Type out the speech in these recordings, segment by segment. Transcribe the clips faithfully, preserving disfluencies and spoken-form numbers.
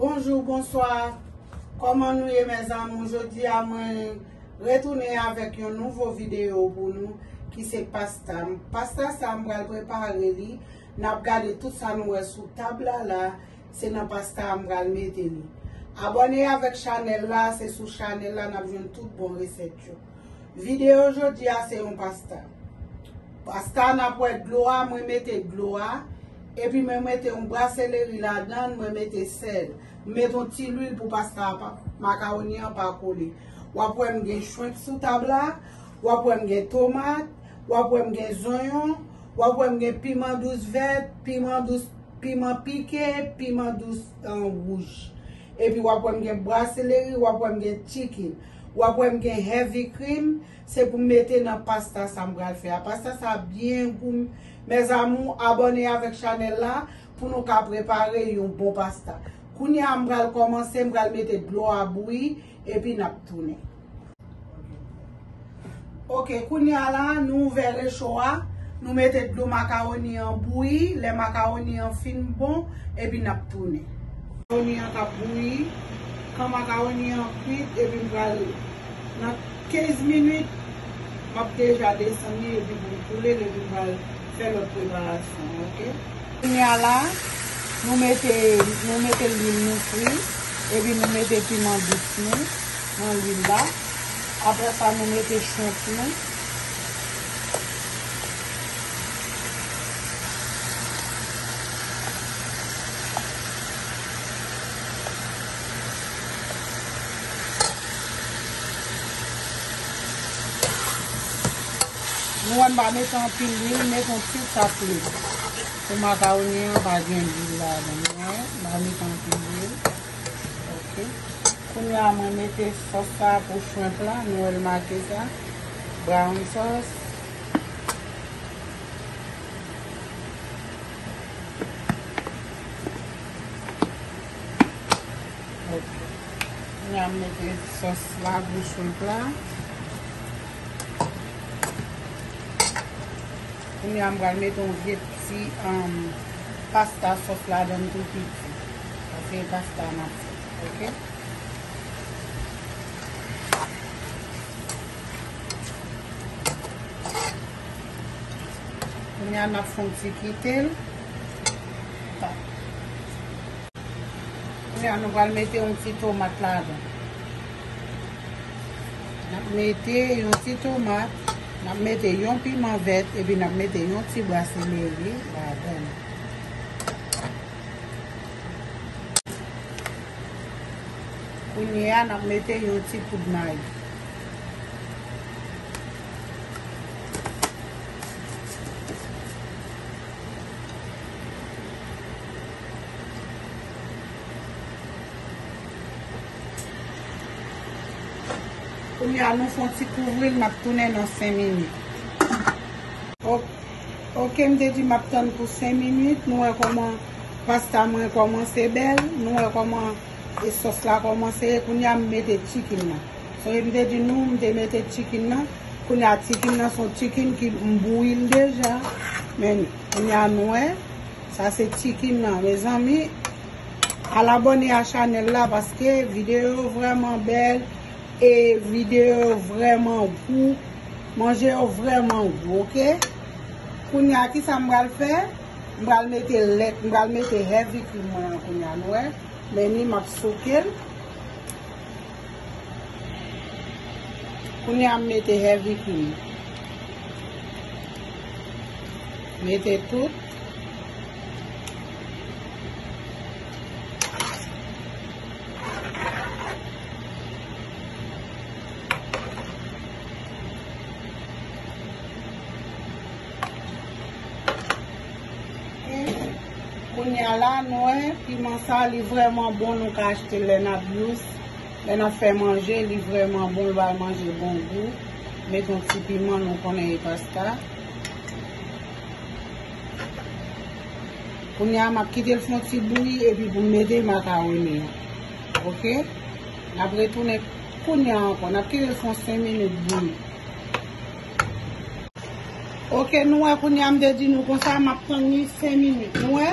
Bonjou, bonswa. Kòman nou ye, mes amours? Jodi a, mwen retounen avèk yon nouvo videyo pou nou, ki se pasta. Pasta sa, m pral prepare li. N ap gade tout sa nou wè sou tab la, la, se nan pasta a m pral mete li. Abòne avèk chanèl la, se sou chanèl la n ap jwenn tout bon resèt yo. Videyo jodi a se yon pasta. Pasta a n ap wè dlo a, mwen mete dlo a, epi mwen mete yon bwa seleri ladan, mwen mete sèl. Mwen mete yon ti lwil pou pasta a pa, makawoni an pa kole. W ap wè m gen shrimp sou tab la, w ap wè m gen tomat, w ap wè m gen zonyon, w ap wè m gen piman dous vèt, piman dous, piman pike, piman dous, eh, wouj. Epi w ap wè m gen bwa seleri, w ap wè m gen chicken. W ap wè m gen heavy cream, se pou m mete nan pasta sa m pral fè a. Pasta sa byen gou. Mes amours, abòne avèk chanèl la pou nou ka prepare yon bon pasta. Kounye a m pral kòmanse, m pral mete dlo a bouyi, epi n ap tounen. Ok, kounye a la, nou ouvè recho a, nou mete dlo makawoni an bouyi, lè makawoni an fin bon, epi n ap tounen. Makawoni an k ap bouyi, kan makawoni an kwit, epi m pral, nan kenz minit, m ap deja desann li, epi pou m koule l, epi m pral fè lòt preparasyon, ok? Kounye a la, nou mete, nou mete lwil nou fri, epi nou mete piman dous nou nan lwil la. Apre sa, nou mete shrimp nou. Nou wè m pa mete anpil lwil, mete yon ti tap lwil. Pou makawoni an pa gen lwil ladan l, nou wè, m pa mete anpil lwil. Ok. Kounye a mwen mete sòs la pou shrimp la, nou wè l make sa. Brown sauce. Ok. Kounye a m mete sòs la pou shrimp la. Kounye a m pral mete yon vye ti, um, pasta sòs ladan l tou piti. Paske pasta m ap fè, ok? Kounye a n ap fè yon ti kite l. Kounye a nou pral mete yon ti tomat ladan. N ap mete yon ti tomat, n ap mete yon piman vèt, epi n ap mete yon ti bwa seleri ladan. Kounye a, n ap mete yon ti poud mayi. Kounye a, nou fè yon ti kouvri l, n ap tounen nan senk minit. Ok, ok, m te di m ap tann pou senk minit. Nou wè kòman pasta mwen kòmanse bèl. Nou wè kòman e sòs la kòmanse. Kounye a, m mete chicken nan. Sonje m te di nou, m te mete chicken nan. Kounye a, chicken nan se yon chicken ki m bouyi l deja. Men kounye a, nou wè. Sa se chicken nan, mezanmi. Al abòne a chanèl la paske videyo yo vrèman bèl e videyo yo vrèman gou. Manje yo vrèman gou, ok? Kounye a, kisa m pral fè? M pral mete lèt, m pral mete heavy cream mwen an kounye a, nou wè. Men ni m ap souke l. Kounye a m mete heavy cream. Mete tout. Kounye a la, nou wè, piman sa, li vrèman bon, nou ka achte l lè n ap yous, lè n ap fè manje, li vrèman bon, l ba manje bon gou. Met yon ti piman, nou konnen e pasta. Kounye a, m ap kite l fè yon ti bouyi, epi pou m mete makawoni an. Ok? N ap retounen kounye a ankò. N ap kite l fè yon senk minit bouyi. Ok, nou wè kounye a m te di nou konsa, m ap tann li senk minit. Nou wè?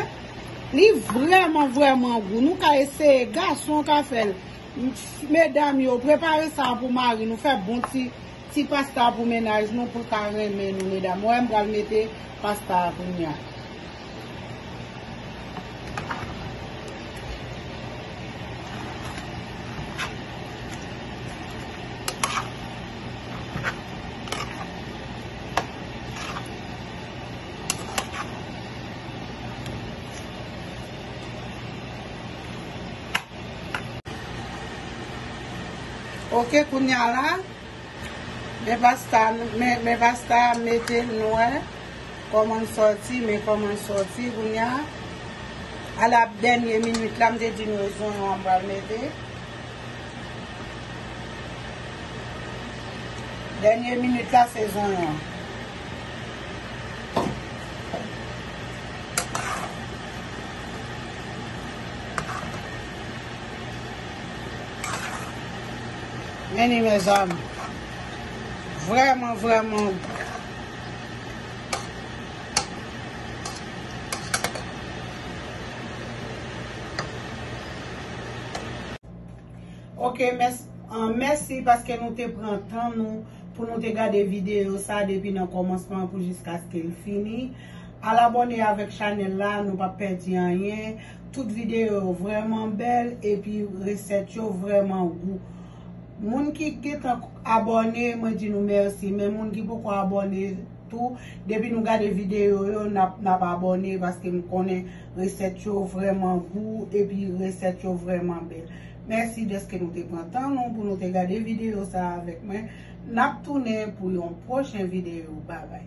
Li vrèman, vrèman gou. Nou ka eseye, gason ka fè l. M-, medam yo, prepare sa pou mari nou, fè bon ti, ti pasta pou mennaj nou, pou l ka renmen nou, medam. Wè, m pral mete pasta a kounye a. Ok, kounye a la, men pasta, men, men pasta mete l, nou wè kòman l sòti, men kòman l sòti kounye a. A la dènye minit la, m te di nou e zonyon an m pral mete. Dènye minit la, se zonyon. Men li, mezanmi. Vrèman, vrèman. Ok, mès-, ah, mèsi paske nou te pran tan nou pou nou te gade videyo sa depi nan kòmansman pou jiskaske l fini. Al abòne avèk chanèl la, nou p ap pèdi anyen. Tout videyo yo vrèman bèl epi resèt yo vrèman gou. Moun ki gentan abòne, mwen di nou mèsi, men moun ki poko abòne tou, depi nou gade videyo yo, n ap, n ap abòne paske m konnen resèt yo vrèman gou epi resèt yo vrèman bèl. Mèsi dèske nou te pran tan nou pou nou te gade videyo sa avèk mwen. N ap tounen pou yon pwochen videyo. Babay.